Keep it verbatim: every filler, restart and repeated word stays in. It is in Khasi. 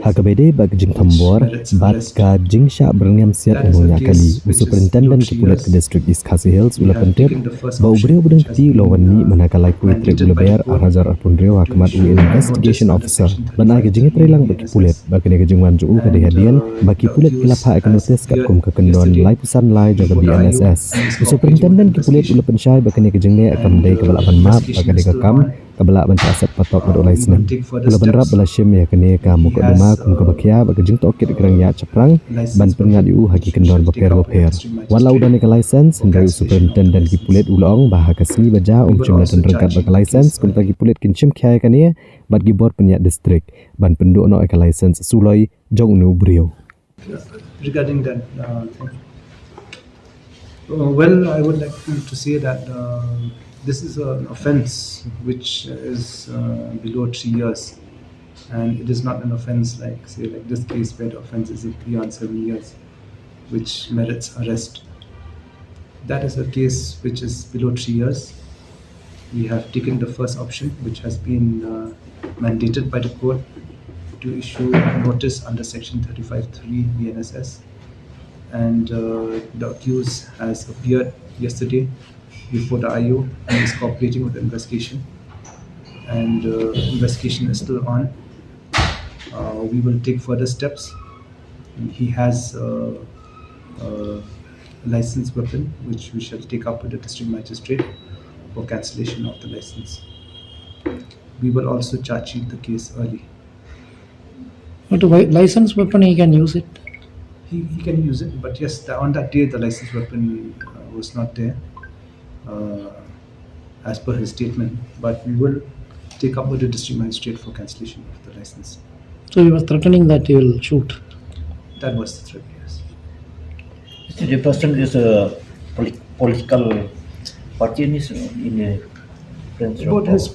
Ha kaba ïadei bad ka jingthombor bad ka jingshah byrngem siat u nongñiah kali, u Superintendent ki pulit ka District East Khasi Hills u la pyntip ba u briew ba dang kti u la wan mih mynta ka laiphew tarik u Lber arhajar arphew hynriew ha khmat u Investigation Officer ban ai ka jingïatreilang bad ki pulit. Ba kane ka jingwan jong u ka dei hadien ba ki pulit ki la phah ïa ka notis katkum ka kyndon laiphew san lai jong ka B N S S. U Superintendent ki pulit u la pynshai ba kane ka jingleh kam dei kaba lah ban map, ba ka dei ka kam kaba lah ban shah set patok bad u lai snem. U la bynrap ba la shim ïa kane ka mukotduma kum kaba khia bad ka jingtohkit ka rangbah shaphrang ban pynngat ïa u ha ki kyndon bapher bapher. Wat la u don ïa ka license, hynrei u Superintendent ki pulit u la ong ba ha ka sngi ba jia um shym la don ryngkat bad ka license, kumta ki pulit kin shim khia ïa kane bad ki bor pynïaid district ban pynduh noh ïa ka license suloi jong une u briew. Regarding that uh, thing. Uh, well, I would like to, to say that uh, this is an offense which is uh, below three years, and it is not an offense like, say, like this case where the offense is beyond seven years, which merits arrest. That is a case which is below three years. We have taken the first option, which has been uh, mandated by the court to issue a notice under Section thirty-five three B N S S. And uh, the accused has appeared yesterday before the I O and is cooperating with the investigation. And uh, investigation is still on. Uh, we will take further steps. He has uh, a licensed weapon, which we shall take up with the district magistrate for cancellation of the license. We will also charge sheet the case early. But the wi- licensed weapon, he can use it. He, he can use it, but yes, the, on that day the licensed weapon uh, was not there, uh, as per his statement. But we will take up with the district magistrate for cancellation of the license. So he was threatening that he will shoot. That was the threat, yes. Mister Jefferson is a polit- political party in his in a friends About his